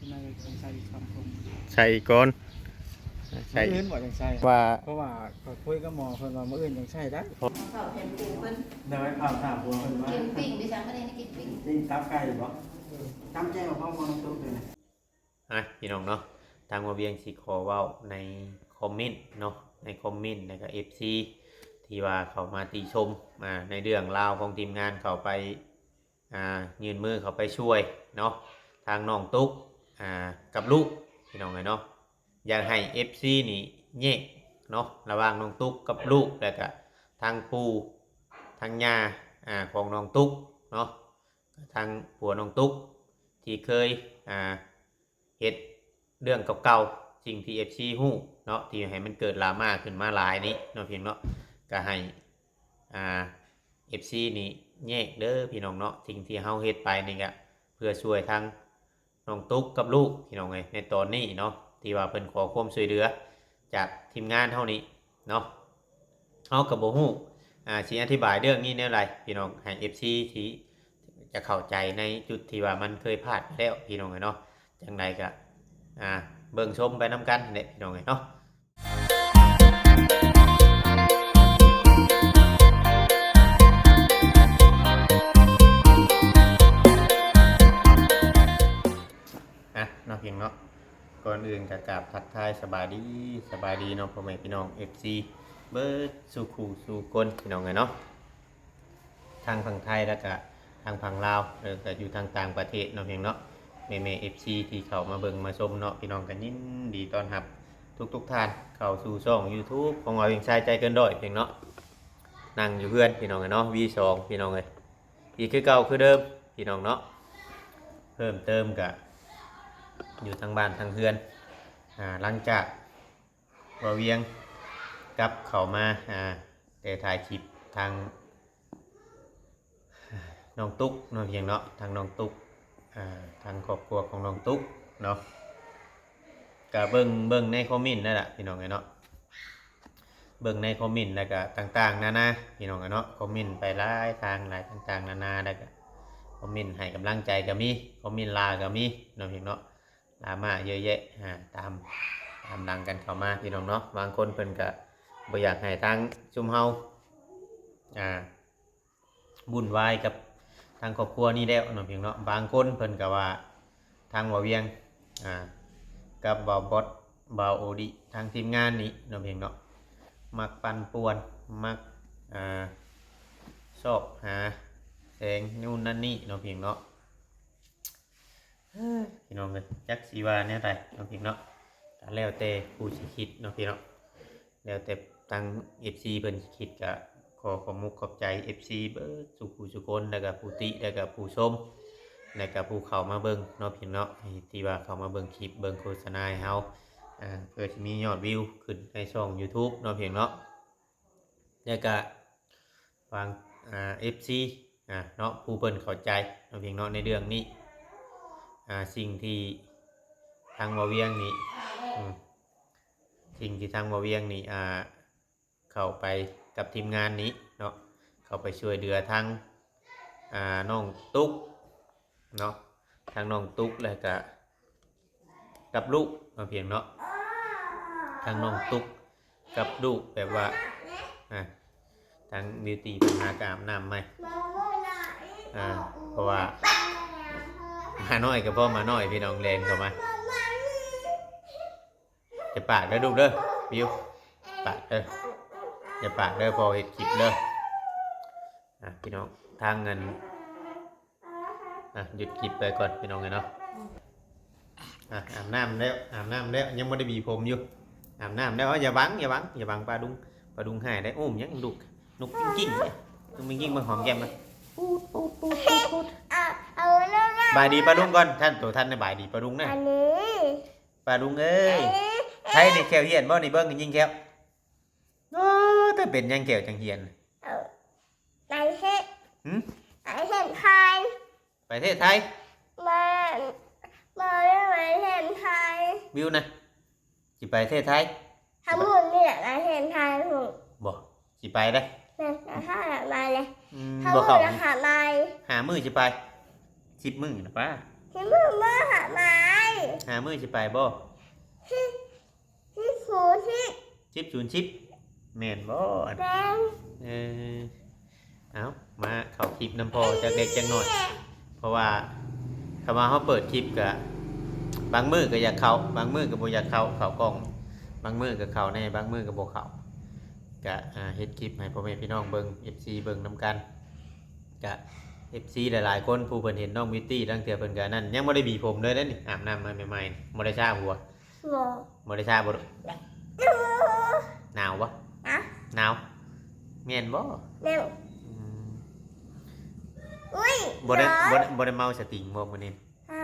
ໃສ່ອີກກ່ອນ ໃສ່ ມື້ອື່ນບໍ່ຈັ່ງໃສ່ ວ່າ ເພາະວ່າຂ້ອຍຄຸຍກັບໝໍເພິ່ນວ່າມື້ອື່ນຈັ່ງໃສ່ໄດ້ ເວົ້າແທນຜູ້ເພິ່ນ ໂດຍ ເວົ້າຖ້າຜົວເພິ່ນວ່າ ກິນປີ້ງ ດິສັນບໍ່ໄດ້ກິນປີ້ງ ປີ້ງຕັບໄກ່ບໍ່ ຕຳແຈ່ວພ້ອມບໍ່ ນ້ອງຕຸ້ກເດ້. ອ່ະ ພີ່ນ້ອງເນາະ ທາງບ່າວວຽງຊິຂໍເວົ້າໃນຄອມເມັນເນາະ ໃນຄອມເມັນ ແລ້ວກໍເອັຟຊີ ທີ່ວ່າເຂົ້າມາຕິຊົມ ອ່າ ໃນເລື່ອງລາວຂອງທີມງານເຂົ້າໄປ ອ່າ ຍື່ນມືເຂົ້າໄປຊ່ວຍເນາະ ທາງນ້ອງຕຸກ ອ່າ ກັບລູກ ພີ່ນ້ອງເອີຍເນາະ ຢາກໃຫ້ເອັຟຊີນີ້ແຍກເນາະ ລະຫວ່າງນ້ອງຕຸກກັບລູກ ແລ້ວກະທາງປູ່ ທາງຍ່າ ອ່າ ຂອງນ້ອງຕຸກເນາະ ທາງຜົວນ້ອງຕຸກ ທີ່ເຄີຍ ອ່າ ເຮັດເລື່ອງເກົ່າໆ ສິ່ງທີ່ເອັຟຊີຮູ້ເນາະ ທີ່ໃຫ້ມັນເກີດດຣາມາຂຶ້ນມາຫຼາຍນີ້ເນາະ ພີ່ນ້ອງເນາະ ກະໃຫ້ ອ່າ ເອັຟຊີນີ້ແຍກເດີ ພີ່ນ້ອງເນາະ ສິ່ງທີ່ເຮົາເຮັດໄປນີ້ກະເພື່ອຊ່ວຍທາງນ້ອງຕຸກກັບລູກ ພີ່ນ້ອງເອີຍ ໃນຕອນນີ້ເນາະ ທີ່ວ່າເພິ່ນຂໍຄວາມຊ່ວຍເຫຼືອຈາກທີມງານເຮົານີ້ເນາະ ເຮົາກໍບໍ່ຮູ້ ອ່າ ຊິອະທິບາຍເລື່ອງນີ້ແນວໃດ ພີ່ນ້ອງ ໃຫ້ເອັຟຊີທີ່ຈະເຂົ້າໃຈໃນຈຸດທີ່ວ່າມັນເຄີຍພາດມາແລ້ວ ພີ່ນ້ອງເອີຍເນາະ ຈັ່ງໃດກໍ ອ່າ ເບິ່ງຊົມໄປນຳກັນແຫຼະ ພີ່ນ້ອງເອີຍເນາະ. ອ່ະ ເນາະ ພີ່ນ້ອງເນາະ ກ່ອນອື່ນກໍກາບທັກທາຍສະບາຍດີ ສະບາຍດີເນາະ ພໍ່ແມ່ພີ່ນ້ອງເອັຟຊີ ເບິດສູ່ຄູ່ສູ່ຄົນ ພີ່ນ້ອງເອີຍເນາະ ທັງຝັ່ງໄທ ແລ້ວກະທາງຝັ່ງລາວ ແລ້ວກະຢູ່ທາງຕ່າງປະເທດເນາະ ພີ່ນ້ອງເນາະ ແມ່ໆເອັຟຊີທີ່ເຂົ້າມາເບິ່ງມາຊົມເນາະ ພີ່ນ້ອງກໍຍິນດີຕ້ອນຮັບທຸກໆທ່ານເຂົ້າສູ່ຊ່ອງຢູທູບຂອງບ່າວວຽງຊາຍໃຈເກີນຮ້ອຍ ພີ່ນ້ອງເນາະ ນັ່ງຢູ່ເຮືອນ ພີ່ນ້ອງເອີຍເນາະ ວີສອງ ພີ່ນ້ອງເອີຍ ອີກຄືເກົ່າຄືເດີມ ພີ່ນ້ອງເນາະ ເພີ່ມເຕີມກະຢູ່ທາງບ້ານທາງເຮືອນ ອ່າ ຫຼັງຈາກບ່າວວຽງກັບເຂົ້າມາ ອ່າ ແຕ່ຖ່າຍຄລິບທາງນ້ອງຕຸກເນາະ ພີ່ນ້ອງເນາະ ທາງນ້ອງຕຸກ ອ່າ ທາງຄອບຄົວຂອງນ້ອງຕຸກເນາະ ກະເບິ່ງ ເບິ່ງໃນຄອມເມັນນັ້ນລະ ພີ່ນ້ອງເອີຍເນາະ ເບິ່ງໃນຄອມເມັນ ແລ້ວກະຕ່າງໆນານາ ພີ່ນ້ອງເອີຍເນາະ ຄອມເມັນໄປຫຼາຍທາງຫຼາຍຕ່າງໆນານາ ແລ້ວກະຄອມເມັນໃຫ້ກຳລັງໃຈກໍມີ ຄອມເມັນລາກໍມີເນາະ ພີ່ນ້ອງເນາະ ດຣາມາເຍອະແຍະ ອ່າ ຕາມ ຕາມຫຼັງກັນເຂົ້າມາ ພີ່ນ້ອງເນາະ ບາງຄົນເພິ່ນກະບໍ່ຢາກໃຫ້ທາງຊຸມເຮົາ ອ່າ ວຸ່ນວາຍກັບທາງຄອບຄົວນີ້ແລ້ວເນາະ ພີ່ນ້ອງເນາະ ບາງຄົນເພິ່ນກໍວ່າທາງບ່າວວຽງ ອ່າ ກັບບ່າວບອດ ບ່າວໂອດິ ທາງທີມງານນີ້ເນາະ ພີ່ນ້ອງເນາະ ມັກປັ່ນປ່ວນ ມັກ ອ່າ ຊອກຫາແສງນູ້ນນັ້ນນີ້ເນາະ ພີ່ນ້ອງເນາະ ເອີ ພີ່ນ້ອງເອີຍ ຈັກຊິວ່າແນວໃດເນາະ ພີ່ນ້ອງເນາະ ກໍແລ້ວແຕ່ຜູ້ຊິຄິດເນາະ ພີ່ນ້ອງ ແລ້ວແຕ່ທາງເອັຟຊີເພິ່ນຊິຄິດ ກໍຂໍຂອບມຸກຂອບໃຈເອັຟຊີເບິດສູ່ຜູ້ສູ່ຄົນ ແລ້ວກໍຜູ້ຕິ ແລ້ວກໍຜູ້ຊົມ ແລ້ວກໍຜູ້ເຂົ້າມາເບິ່ງເນາະ ພີ່ນ້ອງເນາະ ທີ່ວ່າເຂົ້າມາເບິ່ງຄລິບ ເບິ່ງໂຄສະນາໃຫ້ເຮົາ ເພື່ອຊິມີຍອດວິວຂຶ້ນໃນຊ່ອງຢູທູບເນາະ ພີ່ນ້ອງເນາະ ແລ້ວກໍ ທາງ ອ່າ ເອັຟຊີ ອ່າ ເນາະ ຜູ້ເພິ່ນເຂົ້າໃຈເນາະ ພີ່ນ້ອງເນາະ ໃນເລື່ອງນີ້ ອ່າ ສິ່ງທີ່ທາງບ່າວວຽງນີ້ ອືມ ສິ່ງທີ່ທາງບ່າວວຽງນີ້ ອ່າ ເຂົ້າໄປກັບທີມງານນີ້ເນາະ ເຂົ້າໄປຊ່ວຍເຫຼືອທາງ ອ່າ ນ້ອງຕຸກເນາະ ທາງນ້ອງຕຸກ ແລ້ວກະ ກັບລູກເນາະ ພີ່ນ້ອງເນາະ ທາງນ້ອງຕຸກກັບລູກ ແບບວ່າ ອ່າ ທາງບິວຕີເພິ່ນຫາກະອາບນ້ຳໃໝ່ ອ່າ ເພາະວ່າໝານ້ອຍກໍພໍໝານ້ອຍ ພີ່ນ້ອງແລ່ນເຂົ້າມາ ຢ່າປາກເດີລູກເດີ ບິວ ປາກເດີ ຢ່າປາກເດີ ພໍ່ເຮັດຄລິບເດີ ອ່າ ພີ່ນ້ອງ ທາງເງິນ ອ່ະ ຢຸດຄລິບໄປກ່ອນ ພີ່ນ້ອງເອີຍເນາະ ອ່ະ ອາບນ້ຳແລ້ວ ອາບນ້ຳແລ້ວ ຍັງບໍ່ໄດ້ຫວີຜົມຢູ່ ອາບນ້ຳແລ້ວ ເອົາ ຢ່າບັງ ຢ່າບັງ ຢ່າບັງປ້າລຸງ ປ້າລຸງຮ້າຍໄດ໋ ໂອ້ ຫຍັງລູກ ນົກກິ້ງກິ້ງ ນົກກິ້ງກິ້ງ ມາຫອມແກ້ມ ມາ ປູດ ປູດ ປູດ ປູດ ປູດ ບາຍດີປ້າລຸງກ່ອນ ທ່ານ ໂຕທ່ານນະ ບາຍດີປ້າລຸງນະ ອັນນີ້ ປ້າລຸງເອີຍ ເອີ ເອີ ໃຜນີ້ແຂ້ວຫ້ຽນບໍ່ນີ້ ເບິ່ງຍິງແຂ້ວ ໂອ້ ແຕ່ເປັນຫຍັງແຂ້ວຈັ່ງຫ້ຽນ ເອີ ໄປເຮັດ ຫື? ໄປເຮັດໄທ ໄປເທດໄທ ມາ ມາໄປເຮັດໄທ ວິວນະ ຊິໄປເທດໄທ ທຳບຸນນີ້ແຫຼະ ໄປເຮັດໄທພຸ້ນ ບໍ່ ຊິໄປເດ້ ແມ່ນ ຖ້າຢາກໄປເລີຍ ອືມ ທຳບຸນ ບໍ່ເຂົ້າ ລະຫາໄປ ຫ້າມື້ຊິໄປ ສິບມື້ນະປ້າ ສິບມື້ບໍ່ຫາໄປ ຫ້າມື້ຊິໄປບໍ່? ສິບສູນສິບ ສິບສູນສິບ ແມ່ນບໍ່? ແມ່ນ. ເອີ ເອົາ ມາເຂົ້າຄລິບນຳພໍ່ຈັກເລັກຈັກນ້ອຍ ເພາະວ່າ ຄຳວ່າເຮົາເປີດຄລິບກະ ບາງມື້ກະຢາກເຂົ້າ ບາງມື້ກະບໍ່ຢາກເຂົ້າ ເຂົ້າກ້ອງ ບາງມື້ກະເຂົ້າແດ່ ບາງມື້ກະບໍ່ເຂົ້າ ກະ ອ່າ ເຮັດຄລິບໃຫ້ພໍ່ແມ່ພີ່ນ້ອງເບິ່ງ ເອັຟຊີ ເບິ່ງນຳກັນ. ກະ ເອັຟຊີ ຫຼາຍໆຄົນ ຜູ້ເພິ່ນເຫັນນ້ອງບິວຕີ້ ລາງເທື່ອເພິ່ນກະນັ້ນ ຍັງບໍ່ໄດ້ຫວີຜົມເລີຍເດ້ນີ້ ອາບນ້ຳມາໃໝ່ໆ ບໍ່ໄດ້ຊາຫົວ. ບໍ່ ບໍ່ໄດ້ຊາບໍ່ລູກ? ໜາວບໍ່? ນະ ໜາວ ແມ່ນບໍ່? ແມ່ນ. ອືມ ອຸ້ຍ ບໍ່ໄດ້ ບໍ່ໄດ້ ບໍ່ໄດ້ເມົາສະຕິງບໍ່ມື້ນີ້? ຮະ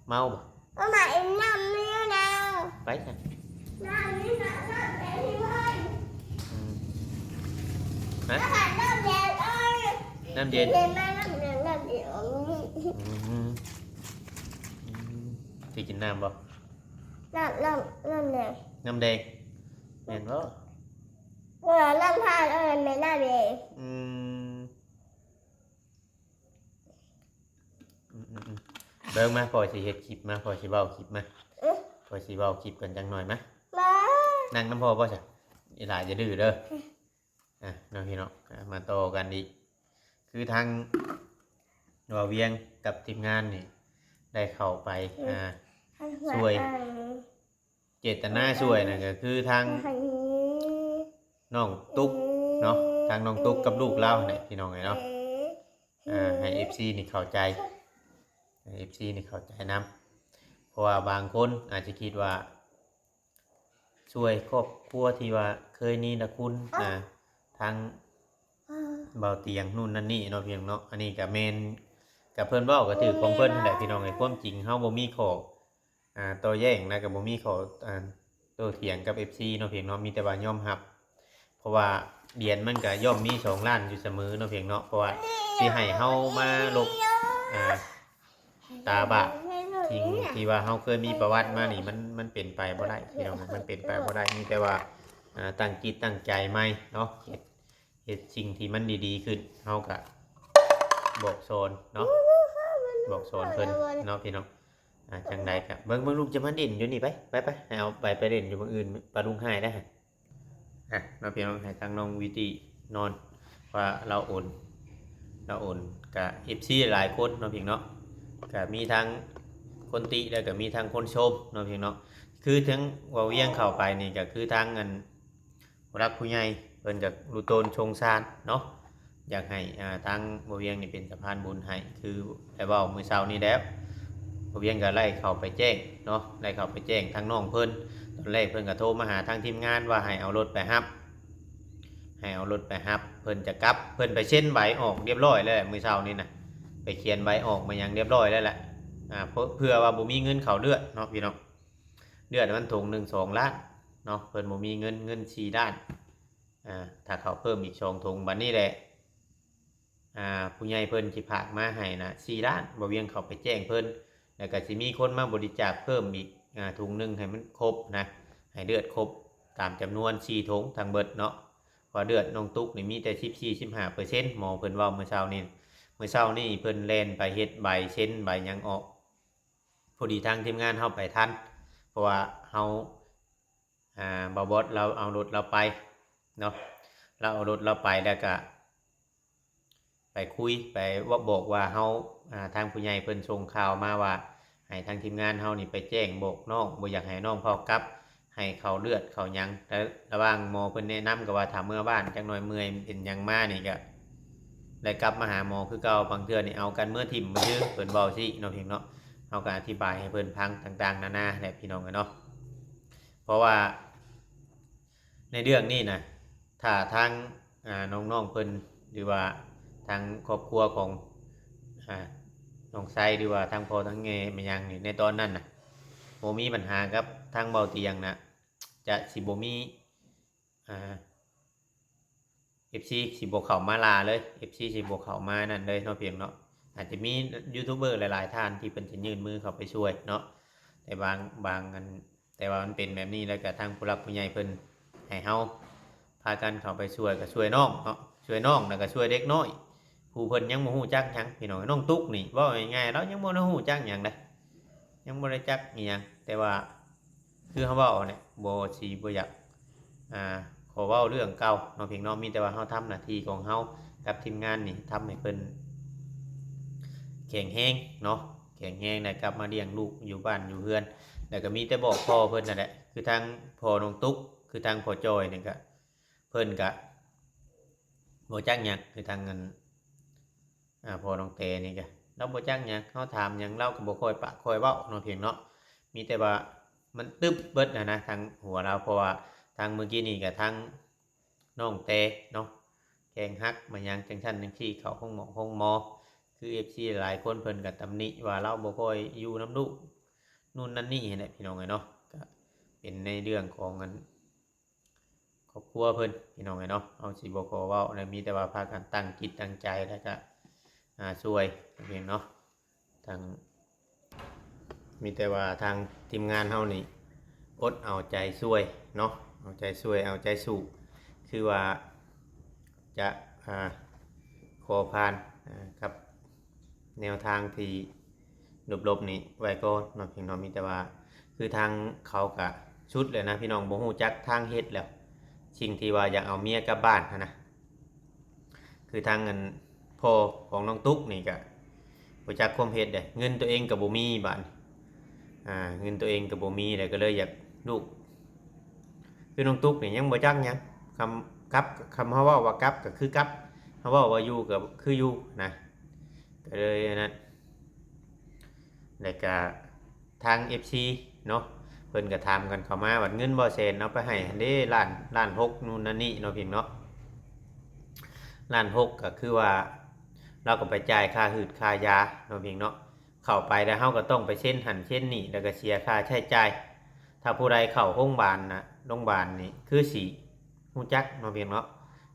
ເມົາບໍ່? ບໍ່ມາເອັນນ້ຳນີ້ນະ ໄປຊັ້ນ ນ້ຳນີ້ນະ ນ້ຳແດງນີ້ເວີຍ ອືມ ຮະ ນ້ຳແດງເອີຍ ນ້ຳເຢັນ ເຢັນມາ ນ້ຳແດງ ນ້ຳແດງ ອືມ ອືມ ຊິກິນນ້ຳບໍ່? ນ້ຳ ນ້ຳ ນ້ຳແດງ ນ້ຳແດງ ແມ່ນບໍ່? ເອີ ນ້ຳທາດ ເອີ ແມ່ນນ້ຳແດງ ອືມ ອືມໆໆ ເບິ່ງມາ ພໍ່ຊິເຮັດຄລິບມາ ພໍ່ຊິເວົ້າຄລິບມາ ເອີ ພໍ່ຊິເວົ້າຄລິບກັນຈັກໜ່ອຍມາ ມາ ນັ່ງນຳພໍ່ບໍ່ຊະ? ອີຫຼາຢ່າດື້ເດີ ອ່ະ ເນາະພີ່ເນາະ ອ່ະ ມາຕໍ່ກັນອີກ ຄືທາງບ່າວວຽງກັບທີມງານນີ້ ໄດ້ເຂົ້າໄປ ເອີ ອ່າ ຊ່ວຍ ເອີ ເຈດຕະນາຊ່ວຍນັ້ນກະຄືທາງ ເອີ ນ້ອງຕຸກເນາະ ທາງນ້ອງຕຸກກັບລູກລາວຫັ້ນແຫຼະ ພີ່ນ້ອງເອີຍເນາະ ເອີ ໃຫ້ເອັຟຊີນີ້ເຂົ້າໃຈ ໃຫ້ເອັຟຊີນີ້ເຂົ້າໃຈນຳ ເພາະວ່າບາງຄົນອາດຈະຄິດວ່າ ຊ່ວຍຄອບຄົວທີ່ວ່າເຄີຍນີນະຄຸນ ອ່າ ທາງ ອ່າ ເບົາຕຽງ ນູ້ນນັ້ນນີ້ເນາະ ພີ່ນ້ອງເນາະ ອັນນີ້ກະແມ່ນ ກະເພິ່ນເວົ້າກະຖືກຂອງເພິ່ນຫັ້ນແຫຼະ ພີ່ນ້ອງເອີຍ ຄວາມຈິງເຮົາບໍ່ມີຂໍ້ ອ່າ ໂຕ້ແຍ້ງ ແລະກະບໍ່ມີຂໍ້ ອ່າ ໂຕ້ຖຽງກັບເອັຟຊີເນາະ ພີ່ນ້ອງເນາະ ມີແຕ່ວ່າຍອມຮັບ ເພາະວ່າຫຼຽນມັນກະຍ່ອມມີສອງດ້ານຢູ່ສະເໝີເນາະ ພີ່ນ້ອງເນາະ ເພາະວ່າຊິໃຫ້ເຮົາມາລົບ ອ່າ ຕາບາບ ສິ່ງທີ່ວ່າເຮົາເຄີຍມີປະຫວັດມານີ້ ມັນ ມັນເປັນໄປບໍ່ໄດ້ ພີ່ນ້ອງ ມັນເປັນໄປບໍ່ໄດ້ ມີແຕ່ວ່າ ອ່າ ຕັ້ງຈິດຕັ້ງໃຈໃໝ່ເນາະ ເຮັດ ເຮັດສິ່ງທີ່ມັນດີໆຂຶ້ນ ເຮົາກະບອກສອນເນາະ ບອກສອນເພິ່ນເນາະ ພີ່ນ້ອງ ອ່າ ຈັ່ງໃດກະເບິ່ງ ເບິ່ງ ລູກຈະມາຫຼິ້ນຢູ່ນີ້ ໄປ ໄປ ໄປ ໃຫ້ເອົາໄປ ໄປຫຼິ້ນຢູ່ບ່ອນອື່ນ ປາລຸງຮ້າຍໄດ໋. ອ່ະ ເນາະ ພີ່ນ້ອງ ໃຫ້ທາງນ້ອງວິວຕີ້ນອນ ວ່າລາວໂອນ ລາວໂອນ ກະເອັຟຊີຫຼາຍຄົນເນາະ ພີ່ນ້ອງເນາະ ກະມີທັງຄົນຕິ ແລ້ວກະມີທັງຄົນຊົມເນາະ ພີ່ນ້ອງເນາະ ຄືທາງບ່າວວຽງເຂົ້າໄປນີ້ ກະຄືທາງອັນ ຜູ້ຫຼັກຜູ້ໃຫຍ່ເພິ່ນກະຮູ້ຕົນສົງສານເນາະ ຢາກໃຫ້ ອ່າ ທາງບ່າວວຽງນີ້ເປັນສະພານບຸນໃຫ້ ຄືໄດ້ເວົ້າມື້ເຊົ້ານີ້ແຫຼະ ບ່າວວຽງກະໄດ້ເຂົ້າໄປແຈ້ງເນາະ ໄດ້ເຂົ້າໄປແຈ້ງທາງນ້ອງເພິ່ນ ຕອນແລກເພິ່ນກະໂທມາຫາທາງທີມງານວ່າໃຫ້ເອົາລົດໄປຮັບ ໃຫ້ເອົາລົດໄປຮັບ ເພິ່ນຈະກັບ ເພິ່ນໄປເຊັນໃບອອກລຽບຮ້ອຍແລ້ວແຫຼະ ມື້ເຊົ້ານີ້ນະ ໄປຂຽນໃບອອກມາຫຍັງລຽບຮ້ອຍແລ້ວແຫຼະ ອ່າ ເພື່ອ ເພື່ອວ່າບໍ່ມີເງິນເຂົ້າເລືອດເນາະ ພີ່ນ້ອງ ເລືອດມັນຖົງໜຶ່ງສອງລ້ານເນາະ ເພິ່ນບໍ່ມີເງິນ ເງິນສີ່ລ້ານ ອ່າ ຖ້າເຂົ້າເພີ່ມອີກສອງຖົງ ບັດນີ້ແຫຼະ ອ່າ ຜູ້ໃຫຍ່ເພິ່ນຊິຝາກມາໃຫ້ນະສີ່ລ້ານ ບ່າວວຽງເຂົ້າໄປແຈ້ງເພິ່ນ ແລ້ວກະຊິມີຄົນມາບໍລິຈາກເພີ່ມອີກ ອ່າ ຖົງໜຶ່ງ ໃຫ້ມັນຄົບນະ ໃຫ້ເລືອດຄົບຕາມຈຳນວນສີ່ຖົງທັງເບິດເນາະ ເພາະວ່າເລືອດນ້ອງຕຸກນີ້ມີແຕ່ສິບສີ່ ສິບຫ້າເປີເຊັນ ໝໍເພິ່ນເວົ້າມື້ເຊົ້ານີ້ ມື້ເຊົ້ານີ້ເພິ່ນແລ່ນໄປເຮັດໃບເຊັນໃບຫຍັງອອກ ພໍດີທາງທີມງານເຮົາໄປທັນ ເພາະວ່າເຮົາ ອ່າ ບ່າວບອດລາວເອົາລົດລາວໄປເນາະ ລາວເອົາລົດລາວໄປ ແລ້ວກະໄປຄຸຍ ໄປເວົ້າບອກວ່າເຮົາ ອ່າ ທາງຜູ້ໃຫຍ່ເພິ່ນສົ່ງຂ່າວມາວ່າ ໃຫ້ທາງທີມງານເຮົານີ້ໄປແຈ້ງບອກນ້ອງ ບໍ່ຢາກໃຫ້ນ້ອງເຂົ້າກັບ ໃຫ້ເຂົ້າເລືອດເຂົ້າຫຍັງ ແຕ່ລະຫວ່າງໝໍເພິ່ນແນະນຳກະວ່າຖ້າເມືອບ້ານຈັກໜ່ອຍເມື່ອຍເປັນຫຍັງມານີ້ກະໄດ້ກັບມາຫາໝໍຄືເກົ່າ ບາງເທື່ອນີ້ເອົາກັນເມືອຖິ້ມຊື່ ເພິ່ນເວົ້າຊີ້ເນາະ ພີ່ນ້ອງເນາະ ເຮົາກະອະທິບາຍໃຫ້ເພິ່ນຟັງຕ່າງໆນານາແຫຼະ ພີ່ນ້ອງເອີຍເນາະ ເພາະວ່າໃນເລື່ອງນີ້ນະ ຖ້າທາງ ອ່າ ນ້ອງໆເພິ່ນ ຫຼືວ່າທາງຄອບຄົວຂອງ ອ່າ ນ້ອງໄຊ ຫຼືວ່າທາງພໍ່ທາງແມ່ ແມ່ຫຍັງນີ້ ໃນຕອນນັ້ນນະ ບໍ່ມີບັນຫາກັບທາງເບົາຕຽງນະ ຈະຊິບໍ່ມີ ອ່າ ເອັຟຊີຊິບໍ່ເຂົ້າມາລ່າເລີຍ ເອັຟຊີຊິບໍ່ເຂົ້າມານັ້ນເລີຍເນາະ ພີ່ນ້ອງເນາະ ອາດຈະມີຢູທູບເບີຫຼາຍໆທ່ານທີ່ເພິ່ນຈະຍື່ນມືເຂົ້າໄປຊ່ວຍເນາະ ແຕ່ບາງ ບາງອັນ ແຕ່ວ່າມັນເປັນແບບນີ້ ແລ້ວກະທາງຜູ້ຫຼັກຜູ້ໃຫຍ່ເພິ່ນໃຫ້ເຮົາພາກັນເຂົ້າໄປຊ່ວຍ ກະຊ່ວຍນ້ອງເນາະ ຊ່ວຍນ້ອງ ແລ້ວກະຊ່ວຍເດັກນ້ອຍ ຜູ້ເພິ່ນຍັງບໍ່ຮູ້ຈັກຫຍັງ ພີ່ນ້ອງ ນ້ອງຕຸກນີ້ ເວົ້າງ່າຍໆ ລາວຍັງບໍ່ໄດ້ຮູ້ຈັກຫຍັງເດ້ ຍັງບໍ່ໄດ້ຈັກອີ່ຫຍັງ ແຕ່ວ່າຄືເຮົາເວົ້ານີ້ ບໍ່ ຊິບໍ່ຢາກ ອ່າ ຂໍເວົ້າເລື່ອງເກົ່າເນາະພຽງເນາະ ມີແຕ່ວ່າເຮົາທຳໜ້າທີ່ຂອງເຮົາກັບທີມງານນີ້ ທຳໃຫ້ເພິ່ນແຂງແຮງເນາະ ແຂງແຮງ ແລ້ວກັບມາລ້ຽງລູກຢູ່ບ້ານຢູ່ເຮືອນ ແລ້ວກໍມີແຕ່ບອກພໍ່ເພິ່ນນັ້ນແຫຼະ ຄືທາງພໍ່ນ້ອງຕຸກ ຄືທາງພໍ່ຈ່ອຍນີ້ກໍ ເພິ່ນກະບໍ່ຈັກຫຍັງ ຄືທາງອັນ ອ່າ ພໍ່ນ້ອງແຕນີ້ກະ ລາວບໍ່ຈັກຫຍັງ ເຮົາຖາມຫຍັງລາວກໍບໍ່ຄ່ອຍປາກຄ່ອຍເວົ້າເນາະພຽງເນາະ ມີແຕ່ວ່າມັນຕຶບເບິດຫັ້ນນະ ທາງຫົວລາວ ເພາະວ່າທາງມື້ກີ້ນີ້ກະທາງນ້ອງແຕເນາະ ແຂ້ງຫັກມາຫຍັງຈັ່ງຊັ້ນຈັ່ງຊີ້ ເຂົ້າໂຮງໝໍໂຮງໝໍ ຄືເອັຟຊີຫຼາຍຄົນເພິ່ນກະຕຳໜິວ່າລາວບໍ່ຄ່ອຍຢູ່ນຳລູກ ນູ່ນນັ້ນນີ້ຫັ້ນແຫຼະ ພີ່ນ້ອງເອີຍເນາະ ກະເປັນໃນເລື່ອງຂອງອັນ ຄອບຄົວເພິ່ນ ພີ່ນ້ອງເອີຍເນາະ ເຮົາຊິບໍ່ຂໍເວົ້າ ແລະ ມີແຕ່ວ່າພາກັນຕັ້ງຈິດຕັ້ງໃຈ ແລ້ວກະ ອ່າ ຊ່ວຍເພິ່ນເນາະ ທັງ ມີແຕ່ວ່າທາງທີມງານເຮົານີ້ ອົດເອົາໃຈຊ່ວຍເນາະ ເອົາໃຈຊ່ວຍ ເອົາໃຈສູ້ ຄືວ່າຈະ ອ່າ ຂໍຜ່ານ ອ່າ ກັບ ແນວທາງທີ່ຫຼົບໆນີ້ໄວ້ກ່ອນເນາະ ພີ່ນ້ອງເນາະ ມີແຕ່ວ່າ ຄືທາງເຂົາກະສຸດແລ້ວນະ ພີ່ນ້ອງ ບໍ່ຮູ້ຈັກທາງເຮັດແລ້ວ ສິ່ງທີ່ວ່າຢາກເອົາເມຍກັບບ້ານຫັ້ນນະ ຄືທາງອັນພໍ່ຂອງນ້ອງຕຸກນີ້ກະບໍ່ຈັກຄວາມເຮັດເດ້ ເງິນຕົວເອງກະບໍ່ມີບາດນີ້ ອ່າ ເງິນຕົວເອງກະບໍ່ມີ ແລ້ວກໍເລີຍຢາກ ລູກ ຄືນ້ອງຕຸກນີ້ຍັງບໍ່ຈັກຫຍັງ ຄຳກັບ ຄຳເຮົາເວົ້າວ່າກັບກໍຄືກັບ ເຮົາເວົ້າວ່າຢູ່ກໍຄືຢູ່ນະ ກໍເລີຍອັນນັ້ນ ແລ້ວກະທາງເອັຟຊີເນາະ ເພິ່ນກໍຖາມກັນເຂົ້າມາວ່າເງິນບໍ່ແສນເອົາໄປໃຫ້ຫັ້ນເດ້ລ້ານ ລ້ານຫົກ ນູ່ນນັ້ນນີ້ເນາະ ພຽງເນາະ ລ້ານຫົກ ກໍຄືວ່າລາວກໍໄປຈ່າຍຄ່າຮືດຄ່າຢາເນາະ ພຽງເນາະ ເຂົ້າໄປແລ້ວເຮົາກໍຕ້ອງໄປເຊັນຫັ້ນເຊັນນີ້ ແລ້ວກໍເສຍຄ່າໃຊ້ຈ່າຍ ຖ້າຜູ້ໃດເຂົ້າໂຮງບານນະ ໂຮງບານນີ້ຄືຊິຮູ້ຈັກເນາະ ພຽງເນາະ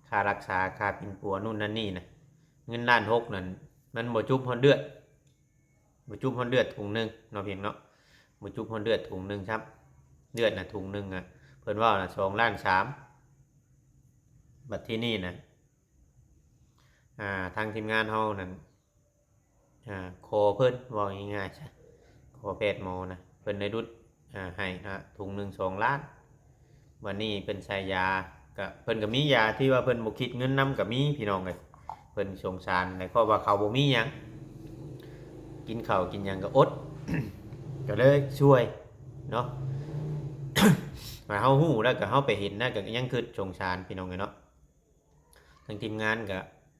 ຄ່າຮັກສາ ຄ່າປິ່ນປົວ ນູ່ນນັ້ນນີ້ນະ ເງິນລ້ານຫົກນັ້ນ ມັນບໍ່ຈຸບຮອດເລືອດ ບໍ່ຈຸບຮອດເລືອດຖົງໜຶ່ງເນາະ ພຽງເນາະ ບໍ່ຈຸບຮອດເລືອດຖົງໜຶ່ງຊ້ຳ ເລືອດນະຖົງໜຶ່ງອະ ເພິ່ນເວົ້ານະ ສອງລ້ານສາມ ບັດທີນີ້ນະ ອ່າ ທາງທີມງານເຮົານັ້ນ ອ່າ ຂໍເພິ່ນ ເວົ້າງ່າຍໆຊະ ຂໍແພດໝໍນະ ເພິ່ນໄດ້ຫຼຸດ ອ່າ ໃຫ້ນະ ຖົງໜຶ່ງສອງລ້ານ ບັດນີ້ເພິ່ນໃສ່ຢາ ກະ ເພິ່ນກໍມີຢາທີ່ວ່າເພິ່ນບໍ່ຄິດເງິນນຳກໍມີ ພີ່ນ້ອງເອີຍ ເພິ່ນສົງສານ ແລະ ເພາະວ່າເຂົາບໍ່ມີຫຍັງ ກິນເຂົ້າກິນຫຍັງກໍອົດ ກໍເລີຍຊ່ວຍເນາະ ວ່າເຮົາຮູ້ແລ້ວກໍເຮົາໄປເຫັນນະ ກໍຍັງຄິດສົງສານ ພີ່ນ້ອງເອີຍເນາະ ທາງທີມງານກໍ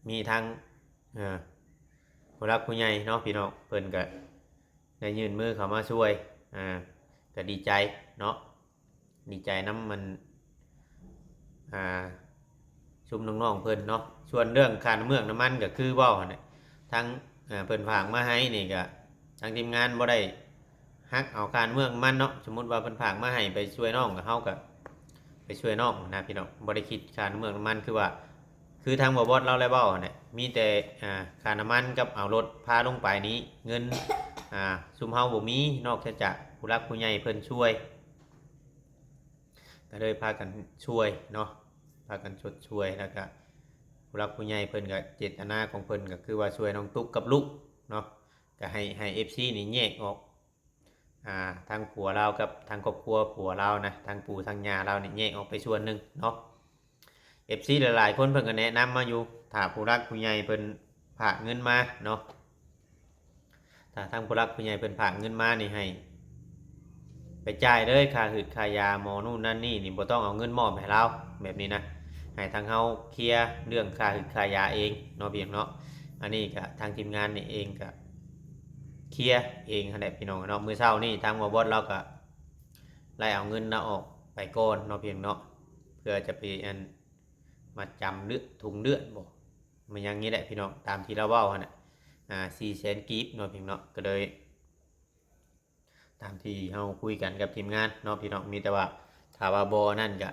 ມີທັງ ເອີ ຜູ້ຫຼັກຜູ້ໃຫຍ່ເນາະ ພີ່ນ້ອງ ເພິ່ນກໍໄດ້ຍື່ນມືເຂົ້າມາຊ່ວຍ ອ່າ ກໍດີໃຈເນາະ ດີໃຈນຳມັນ ອ່າ ຊຸມນ້ອງໆເພິ່ນເນາະ ສ່ວນເລື່ອງຄ່ານ້ຳເມືອກນ້ຳມັນກໍຄືເວົ້າຫັ້ນແຫຼະ ທາງ ເອີ ເພິ່ນຝາກມາໃຫ້ນີ້ກໍ ທາງທີມງານບໍ່ໄດ້ຫັກເອົາຄ່ານ້ຳເມືອກນ້ຳມັນເນາະ ສົມມຸດວ່າເພິ່ນຝາກມາໃຫ້ໄປຊ່ວຍນ້ອງ ກໍເຮົາກໍໄປຊ່ວຍນ້ອງນະ ພີ່ນ້ອງ ບໍ່ໄດ້ຄິດຄ່ານ້ຳເມືອກນ້ຳມັນ ຄືວ່າ ຄືທາງບ່າວບອດລາວໄດ້ເວົ້າຫັ້ນແຫຼະ ມີແຕ່ ອ່າ ຄ່ານ້ຳມັນກັບເອົາລົດພາລົງໄປນີ້ ເງິນ ອ່າ ຊຸມເຮົາບໍ່ມີ ນອກຈາກຜູ້ຫຼັກຜູ້ໃຫຍ່ເພິ່ນຊ່ວຍ ກໍເລີຍພາກັນຊ່ວຍເນາະ ພາກັນຊົດຊ່ວຍ ແລ້ວກະຜູ້ຫຼັກຜູ້ໃຫຍ່ເພິ່ນກະ ເຈດຕະນາຂອງເພິ່ນກໍຄືວ່າຊ່ວຍນ້ອງຕຸກກັບລູກເນາະ ກໍໃຫ້ ໃຫ້ເອັຟຊີນີ້ແຍກອອກ ອ່າ ທາງຜົວລາວກັບທາງຄອບຄົວຜົວລາວນະ ທາງປູ່ທາງຍ່າລາວນີ້ແຍກອອກໄປສ່ວນໜຶ່ງເນາະ ເອັຟຊີຫຼາຍໆຄົນເພິ່ນກໍແນະນຳມາຢູ່ ຖ້າຜູ້ຫຼັກຜູ້ໃຫຍ່ເພິ່ນຝາກເງິນມາເນາະ ຖ້າທາງຜູ້ຫຼັກຜູ້ໃຫຍ່ເພິ່ນຝາກເງິນມານີ້ ໃຫ້ໄປຈ່າຍເລີຍ ຄ່າຮືດຄ່າຢາໝໍນູ່ນນັ້ນນີ້ນີ້ ບໍ່ຕ້ອງເອົາເງິນມອບໃຫ້ລາວ ແບບນີ້ນະ ໃຫ້ທາງເຮົາເຄຍເລື່ອງຄ່າຮືດຄ່າຢາເອງເນາະ ພີ່ນ້ອງເນາະ ອັນນີ້ກະທາງທີມງານນີ້ເອງກະເຄຍເອງຫັ້ນແຫຼະ ພີ່ນ້ອງເນາະ ມື້ເຊົ້ານີ້ທາງບ່າວບອດລາວກະໄລ່ເອົາເງິນລາວອອກໄປກ່ອນເນາະ ພີ່ນ້ອງເນາະ ເພື່ອຈະໄປອັນ ມັດຈຳເລືອດ ຖົງເລືອດບໍ່ ມັນຫຍັງນີ້ແຫຼະພີ່ນ້ອງ ຕາມທີ່ລາວເວົ້າຫັ້ນນະ ອ່າ ສີ່ແສນກີບເນາະ ພີ່ນ້ອງເນາະ ກໍເລີຍຕາມທີ່ເຮົາຄຸຍກັນກັບທີມງານເນາະ ພີ່ນ້ອງ ມີແຕ່ວ່າຖ້າວ່າບໍ່ອັນນັ້ນກະ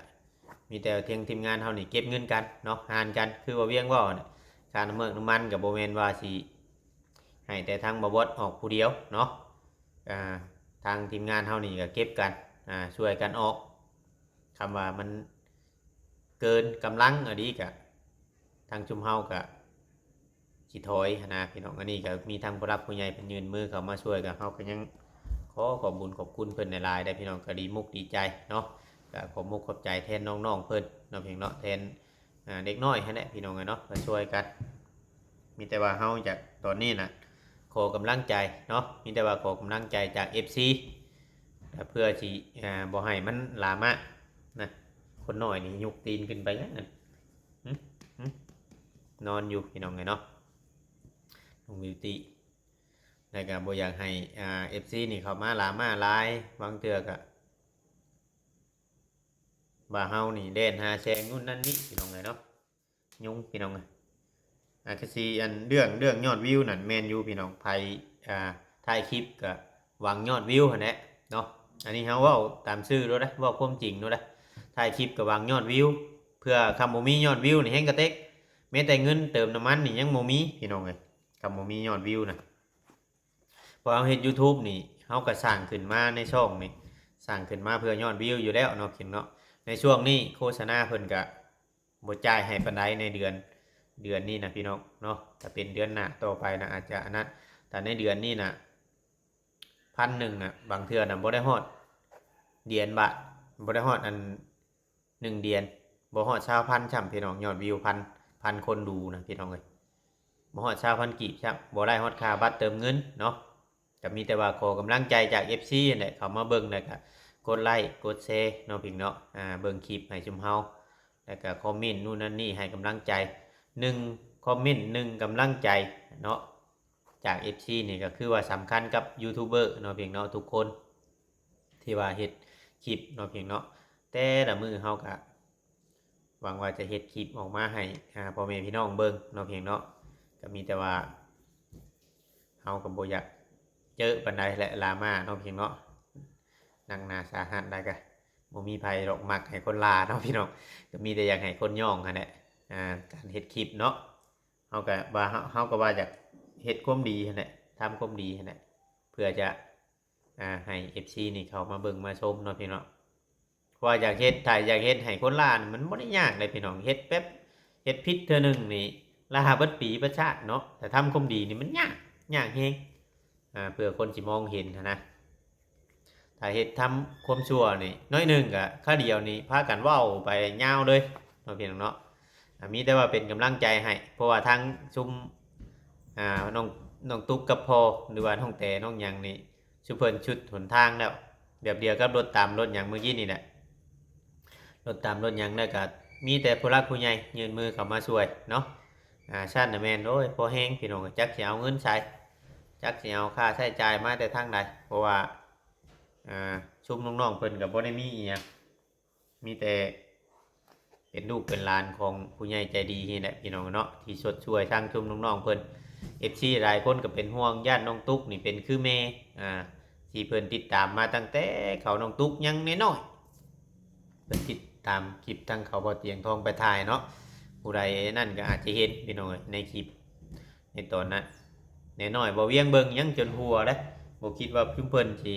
ມີແຕ່ທາງທີມງານເຮົານີ້ເກັບເງິນກັນເນາະ ຫານກັນ ຄືວ່າວຽງເວົ້າຫັ້ນນະ ຄ່ານ້ຳເມືອກນ້ຳມັນກໍບໍ່ແມ່ນວ່າຊິໃຫ້ແຕ່ທາງບ່າວບອດອອກຜູ້ດຽວເນາະ ອ່າ ທາງທີມງານເຮົານີ້ກໍເກັບກັນ ອ່າ ຊ່ວຍກັນອອກ ຄຳວ່າມັນເກີນກຳລັງອີ່ຫຼີກະ ທາງຊຸມເຮົາກະຊິຖອຍຫັ້ນນະພີ່ນ້ອງ ອັນນີ້ກະມີທາງຜູ້ຫຼັກຜູ້ໃຫຍ່ເພິ່ນຍື່ນມືເຂົ້າມາຊ່ວຍ ກະເຮົາກະຍັງ ຂໍຂອບບຸນຂອບຄຸນເພິ່ນຫຼາຍໆເດີ້ພີ່ນ້ອງ ກໍດີມຸກດີໃຈເນາະ ກໍຂອບມຸກຂອບໃຈແທນນ້ອງໆເພິ່ນເນາະ ພີ່ນ້ອງເນາະ ແທນ ອ່າ ເດັກນ້ອຍຫັ້ນແຫຼະພີ່ນ້ອງເອີຍເນາະ ມາຊ່ວຍກັນ ມີແຕ່ວ່າເຮົາຢາກ ຕອນນີ້ນະ ຂໍກຳລັງໃຈເນາະ ມີແຕ່ວ່າຂໍກຳລັງໃຈຈາກເອັຟຊີ ເພື່ອຊິ ອ່າ ບໍ່ໃຫ້ມັນຫຼາມານະ ຄົນນ້ອຍນີ້ຍົກຕີນຂຶ້ນໄປຫຍັງນັ້ນ ຫຶ ຫຶ ນອນຢູ່ພີ່ນ້ອງເອີຍເນາະ ນ້ອງບິວຕີ ແລ້ວກໍບໍ່ຢາກໃຫ້ ອ່າ ເອັຟຊີນີ້ເຂົ້າມາຫຼາມາຫຼາຍ ບາງເທື່ອກໍວ່າເຮົານີ້ແລ່ນຫາແສງນັ້ນນັ້ນນີ້ ພີ່ນ້ອງເອີຍເນາະ ຍຸງ ພີ່ນ້ອງເອີຍ ອາດຈະຊິ ອັນ ເລື່ອງ ເລື່ອງຍອດວິວນັ້ນແມ່ນຢູ່ພີ່ນ້ອງ ໃຜ ອ່າ ຖ່າຍຄລິບກໍຫວັງຍອດວິວຫັ້ນແຫຼະເນາະ ອັນນີ້ເຮົາເວົ້າຕາມຊື່ໂລດເດ້ ເວົ້າຄວາມຈິງໂລດເດ້ ຖ່າຍຄລິບກໍຫວັງຍອດວິວ ເພື່ອຄັນບໍ່ມີຍອດວິວນີ້ແຮງກະເຕັກ ແມ້ແຕ່ເງິນເຕີມນ້ຳມັນນີ້ຍັງບໍ່ມີ ພີ່ນ້ອງເອີຍ ຄັນບໍ່ມີຍອດວິວນະ ເພາະເຮົາເຮັດຢູທູບນີ້ ເຮົາກໍສ້າງຂຶ້ນມາໃນຊ່ອງນີ້ ສ້າງຂຶ້ນມາເພື່ອຍອດວິວຢູ່ແລ້ວເນາະ ພີ່ນ້ອງເນາະ ໃນຊ່ວງນີ້ໂຄສະນາເພິ່ນກໍບໍ່ຈ່າຍໃຫ້ປານໃດໃນເດືອນ ເດືອນນີ້ນະ ພີ່ນ້ອງເນາະ ຖ້າເປັນເດືອນໜ້າຕໍ່ໄປນະ ອາດຈະອັນນັ້ນ ແຕ່ໃນເດືອນນີ້ນະ ພັນໜຶ່ງນະ ບາງເທື່ອນະບໍ່ໄດ້ຮອດຫຼຽນບາດ ບໍ່ໄດ້ຮອດອັນ ໜຶ່ງຫຼຽນ ບໍ່ຮອດຊາວພັນຊ້ຳ ພີ່ນ້ອງ ຍອດວິວພັນ ພັນຄົນດູນະ ພີ່ນ້ອງເອີຍ ບໍ່ຮອດຊາວພັນກີບຊ້ຳ ບໍ່ໄດ້ຮອດຄ່າບັດເຕີມເງິນເນາະ ກໍມີແຕ່ວ່າຂໍກຳລັງໃຈຈາກເອັຟຊີຫັ້ນແຫຼະ ເຂົ້າມາເບິ່ງ ແລ້ວກໍກົດໄລ້ກົດແຊເນາະ ພີ່ນ້ອງເນາະ ອ່າ ເບິ່ງຄລິບໃຫ້ຊຸມເຮົາ ແລ້ວກໍຄອມເມັນນູ້ນນັ້ນນີ້ໃຫ້ກຳລັງໃຈ ໜຶ່ງຄອມເມັນ ໜຶ່ງກຳລັງໃຈເນາະ ຈາກເອັຟຊີນີ້ກໍຄືວ່າສຳຄັນກັບຢູທູບເບີເນາະ ພີ່ນ້ອງເນາະ ທຸກຄົນ ທີ່ວ່າເຮັດຄລິບເນາະ ພີ່ນ້ອງເນາະ ແຕ່ລະມື້ເຮົາກະຫວັງວ່າຈະເຮັດຄລິບອອກມາໃຫ້ ອ່າ ພໍ່ແມ່ພີ່ນ້ອງເບິ່ງເນາະ ພີ່ນ້ອງເນາະ ກໍມີແຕ່ວ່າເຮົາກໍບໍ່ຢາກເຈີປານໃດແຫຼະ ດຣາມາເນາະ ພີ່ນ້ອງເນາະ ໜັກໜາສາຫັດ ແລ້ວກໍບໍ່ມີໃຜດອກມັກໃຫ້ຄົນດ່າເນາະ ພີ່ນ້ອງ ກໍມີແຕ່ຢາກໃຫ້ຄົນຍ້ອງຫັ້ນແຫຼະ ອ່າ ການເຮັດຄລິບເນາະ ເຮົາກໍວ່າ ເຮົາ ເຮົາກໍວ່າຢາກເຮັດຄວາມດີຫັ້ນແຫຼະ ທຳຄວາມດີຫັ້ນແຫຼະ ເພື່ອຈະ ອ່າ ໃຫ້ເອັຟຊີນີ້ເຂົ້າມາເບິ່ງມາຊົມເນາະ ພີ່ນ້ອງເນາະ ເພາະວ່າຢາກເຮັດ ຖ້າຢາກເຮັດໃຫ້ຄົນລ່ານີ້ ມັນບໍ່ໄດ້ຍາກເດ້ພີ່ນ້ອງ ເຮັດແປັບ ເຮັດຜິດເທື່ອໜຶ່ງນີ້ ລ່າເບິດປີເບິດຊາດເນາະ ແຕ່ທຳຄວາມດີນີ້ມັນຍາກ ຍາກແຮງ ອ່າ ເພື່ອຄົນຊິມອງເຫັນຫັ້ນນະ ຖ້າເຮັດທຳຄວາມຊົ່ວນີ້ ໜ້ອຍໜຶ່ງກໍຄາວດຽວນີ້ພາກັນເວົ້າໄປຍາວເລີຍເນາະ ພີ່ນ້ອງເນາະ ອ່າ ມີແຕ່ວ່າເປັນກຳລັງໃຈໃຫ້ ເພາະວ່າທາງຊຸມ ອ່າ ນ້ອງ ນ້ອງຕຸກກັບພໍ່ ຫຼືວ່ານ້ອງແຕ ນ້ອງຫຍັງນີ້ ຊຸມເພິ່ນຊຸດຫົນທາງແລ້ວ ແບບດຽວກັບລົດຕຳລົດຫຍັງມື້ກີ້ນີ້ແຫຼະ ລົດຕຳລົດຫຍັງ ແລ້ວກໍມີແຕ່ຜູ້ຫຼັກຜູ້ໃຫຍ່ຍື່ນມືເຂົ້າມາຊ່ວຍເນາະ ອ່າ ຊັ້ນນະແມ່ນ ໂອ້ຍ ພໍແຮງ ພີ່ນ້ອງ ຈັກຊິເອົາເງິນໃສ ຈັກຊິເອົາຄ່າໃຊ້ຈ່າຍມາແຕ່ທາງໃດ ເພາະວ່າ ອ່າ ຊຸມນ້ອງໆເພິ່ນກໍບໍ່ໄດ້ມີອີ່ຫຍັງ ມີແຕ່ເປັນລູກເປັນຫຼານຂອງຜູ້ໃຫຍ່ໃຈດີນີ້ແຫຼະ ພີ່ນ້ອງເນາະ ທີ່ຊົດຊ່ວຍທາງຊຸມນ້ອງໆເພິ່ນ ເອັຟຊີຫຼາຍຄົນກໍເປັນຫ່ວງ ຢ້ານນ້ອງຕຸກນີ້ເປັນຄືແມ່ ອ່າ ທີ່ເພິ່ນຕິດຕາມມາຕັ້ງແຕ່ເຂົານ້ອງຕຸກຍັງນ້ອຍໆ ເພິ່ນຕິດຕາມຄລິບທາງເຂົາບໍ່ຕຽງທອງໄປຖ່າຍເນາະ ຜູ້ໃດນັ້ນກໍອາດຈະເຫັນ ພີ່ນ້ອງເອີຍ ໃນຄລິບ ໃນຕອນນັ້ນ ແນນ້ອຍ ບໍ່ວຽງເບິ່ງຍັງຈົນຫົວເດ້ ບໍ່ຄິດວ່າຊຸມເພິ່ນຊິ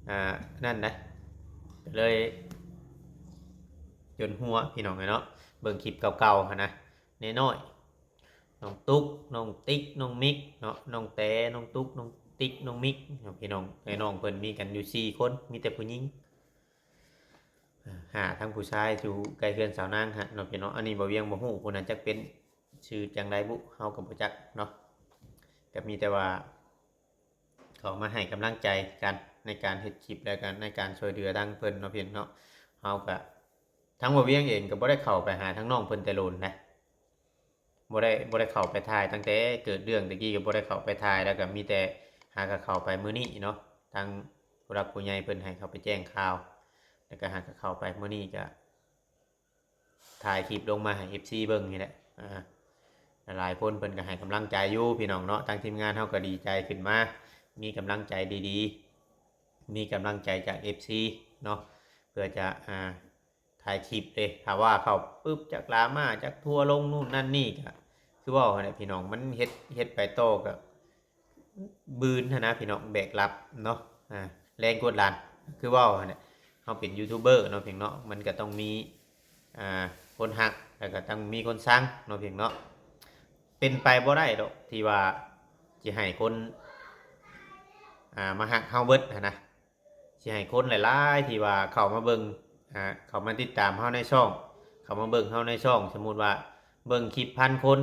ອ່າ ນັ້ນເດ້ ກໍເລີຍຈົນຫົວ ພີ່ນ້ອງເອີຍເນາະ ເບິ່ງຄລິບເກົ່າໆຫັ້ນນະ ແນນ້ອຍ ນ້ອງຕຸກ ນ້ອງຕິກ ນ້ອງມິກເນາະ ນ້ອງແຕ ນ້ອງຕຸກ ນ້ອງຕິກ ນ້ອງມິກເນາະ ພີ່ນ້ອງ ແມ່ນ້ອງເພິ່ນມີກັນຢູ່ສີ່ຄົນ ມີແຕ່ຜູ້ຍິງ ອ່າ ຫາທັງຜູ້ຊາຍຢູ່ໃກ້ເຮືອນສາວນາງຫັ້ນເນາະ ພີ່ນ້ອງ ອັນນີ້ບໍ່ວຽງບໍ່ຮູ້ ຜູ້ນັ້ນຈັກເປັນຊື່ຈັ່ງໃດບຸ ເຮົາກໍບໍ່ຈັກເນາະ ກໍມີແຕ່ວ່າເຂົ້າມາໃຫ້ກຳລັງໃຈກັນໃນການເຮັດຄລິບ ແລ້ວກໍໃນການຊ່ວຍເຫຼືອທາງເພິ່ນເນາະ ພີ່ນ້ອງເນາະ ເຮົາກໍ ທາງບໍ່ວຽງເອງກໍບໍ່ໄດ້ເຂົ້າໄປຫາທາງນ້ອງເພິ່ນແຕ່ດົນນະ ບໍ່ໄດ້ ບໍ່ໄດ້ເຂົ້າໄປຖ່າຍ ຕັ້ງແຕ່ເກີດເລື່ອງແຕ່ກີ້ກໍບໍ່ໄດ້ເຂົ້າໄປຖ່າຍ ແລ້ວກໍມີແຕ່ຫາກໍເຂົ້າໄປມື້ນີ້ເນາະ ທາງຜູ້ຫຼັກຜູ້ໃຫຍ່ເພິ່ນໃຫ້ເຂົ້າໄປແຈ້ງຂ່າວ ແລ້ວກໍຫາກໍເຂົ້າໄປ ມື້ນີ້ກໍຖ່າຍຄລິບລົງມາໃຫ້ເອັຟຊີເບິ່ງນີ້ແຫຼະ ອ່າ ຫຼາຍໆຄົນເພິ່ນກໍໃຫ້ກຳລັງໃຈຢູ່ ພີ່ນ້ອງເນາະ ທາງທີມງານເຮົາກໍດີໃຈຂຶ້ນມາ ມີກຳລັງໃຈດີໆ ມີກຳລັງໃຈຈາກເອັຟຊີເນາະ ເພື່ອຈະ ອ່າ ຖ່າຍຄລິບເດ້ ຖ້າວ່າເຂົ້າປຶບ ຈັກດຣາມາ ຈັກທົວລົງ ນູ້ນນັ້ນນີ້ ກໍຄືເວົ້າຫັ້ນແຫຼະພີ່ນ້ອງ ມັນເຮັດ ເຮັດໄປຕໍ່ກໍບືນຫັ້ນນະພີ່ນ້ອງ ແບກຮັບເນາະ ອ່າ ແຮງກົດດັນ ຄືເວົ້າຫັ້ນແຫຼະ ເຮົາເປັນຢູທູບເບີເນາະ ພີ່ນ້ອງເນາະ ມັນກໍຕ້ອງມີ ອ່າ ຄົນຮັກ ແລ້ວກໍຕ້ອງມີຄົນຊັງເນາະ ພີ່ນ້ອງເນາະ ເປັນໄປບໍ່ໄດ້ດອກ ທີ່ວ່າຊິໃຫ້ຄົນ ອ່າມາຮັກເຮົາເບິດຫັ້ນນະ ຊິໃຫ້ຄົນຫຼາຍໆທີ່ວ່າເຂົ້າມາເບິ່ງ ອ່າເຂົ້າມາຕິດຕາມເຮົາໃນຊ່ອງ ເຂົ້າມາເບິ່ງເຮົາໃນຊ່ອງ ສົມມຸດວ່າເບິ່ງຄລິບພັນຄົນ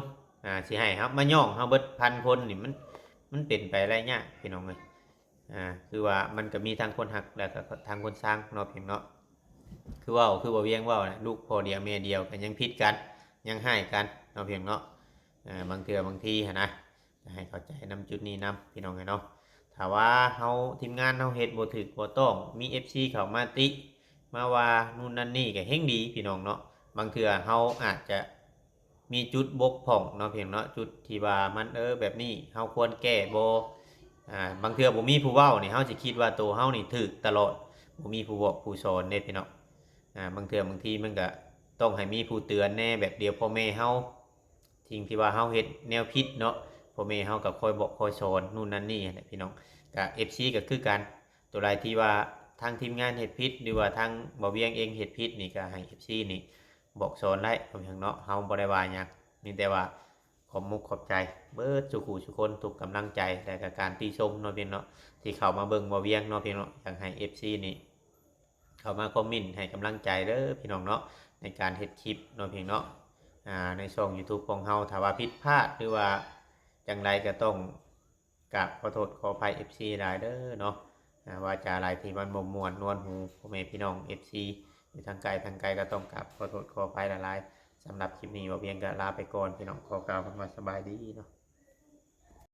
ອ່າຊິໃຫ້ເຮົາມາຍ້ອງເຮົາເບິດພັນຄົນນີ້ ມັນມັນເປັນໄປໄດ້ຍາກພີ່ນ້ອງເອີຍ ອ່າຄືວ່າມັນກໍມີທັງຄົນຮັກ ແລ້ວກໍທັງຄົນຊັງເນາະ ພຽງເນາະ ຄືເວົ້າ ຄືບໍ່ວຽງເວົ້ານະ ລູກພໍ່ດຽວແມ່ດຽວກໍຍັງຜິດກັນ ຍັງຮ້າຍກັນເນາະ ພຽງເນາະ ອ່າບາງເທື່ອບາງທີຫັ້ນນະ ກໍໃຫ້ເຂົ້າໃຈນຳຈຸດນີ້ນຳ ພີ່ນ້ອງເອີຍເນາະ ຖ້າວ່າເຮົາ ທີມງານເຮົາເຮັດບໍ່ຖືກບໍ່ຕ້ອງ ມີເອັຟຊີເຂົ້າມາຕິ ມາວ່າ ນູ່ນນັ້ນນີ້ ກໍແຮ່ງດີ ພີ່ນ້ອງເນາະ ບາງເທື່ອເຮົາອາດຈະ ມີຈຸດບົກຜ່ອງເນາະ ພຽງເນາະ ຈຸດທີ່ວ່າມັນ ເອີ ແບບນີ້ເຮົາຄວນແກ້ບໍ່ ອ່າບາງເທື່ອບໍ່ມີຜູ້ເວົ້ານີ້ ເຮົາຊິຄິດວ່າໂຕເຮົານີ້ຖືກຕະຫຼອດ ບໍ່ມີຜູ້ບອກຜູ້ສອນເດ້ ພີ່ນ້ອງ ອ່າບາງເທື່ອບາງທີມັນກໍຕ້ອງໃຫ້ມີຜູ້ເຕືອນແດ່ ແບບດຽວພໍ່ແມ່ເຮົາ ສິ່ງທີ່ວ່າເຮົາເຮັດແນວຜິດເນາະ ພໍ່ແມ່ເຮົາກໍຄອຍບອກຄອຍສອນ ນູ່ນນັ້ນນີ້ຫັ້ນແຫຼະ ພີ່ນ້ອງ ກໍເອັຟຊີກໍຄືກັນ ໂຕໃດທີ່ວ່າທາງທີມງານເຮັດຜິດ ຫຼືວ່າທາງບ່າວວຽງເອງເຮັດຜິດນີ້ ກໍໃຫ້ເອັຟຊີນີ້ ບອກສອນໄດ້ ພຽງເນາະ ເຮົາບໍ່ໄດ້ວ່າຫຍັງ ມີແຕ່ວ່າຂອບມຸກຂອບໃຈເບິດສູ່ຄູ່ສູ່ຄົນ ທຸກກຳລັງໃຈ ແລະກໍການຕິຊົມເນາະ ພຽງເນາະ ທີ່ເຂົ້າມາເບິ່ງບ່າວວຽງເນາະ ພຽງເນາະ ຢາກໃຫ້ເອັຟຊີນີ້ ເຂົ້າມາຄອມເມັນໃຫ້ກຳລັງໃຈເດີ ພີ່ນ້ອງເນາະ ໃນການເຮັດຄລິບເນາະ ພຽງເນາະ ອ່າໃນຊ່ອງຢູທູບຂອງເຮົາ ຖ້າວ່າຜິດພາດ ຫຼືວ່າຈັ່ງໃດກໍຕ້ອງ ກາບຂໍໂທດຂໍອະໄພເອັຟຊີຫຼາຍເດີເນາະ ອ່າວາຈາຫຼາຍທີ່ມັນບໍ່ມ່ວນນວນຫູ ພໍ່ແມ່ພີ່ນ້ອງເອັຟຊີ ຢູ່ທາງໄກທາງໄກ ກໍຕ້ອງກາບຂໍໂທດຂໍອະໄພຫຼາຍໆ ສຳລັບຄລິບນີ້ ບ່າວວຽງກໍລາໄປກ່ອນ ພີ່ນ້ອງ ຂໍກ່າວຄຳວ່າສະບາຍດີເນາະ.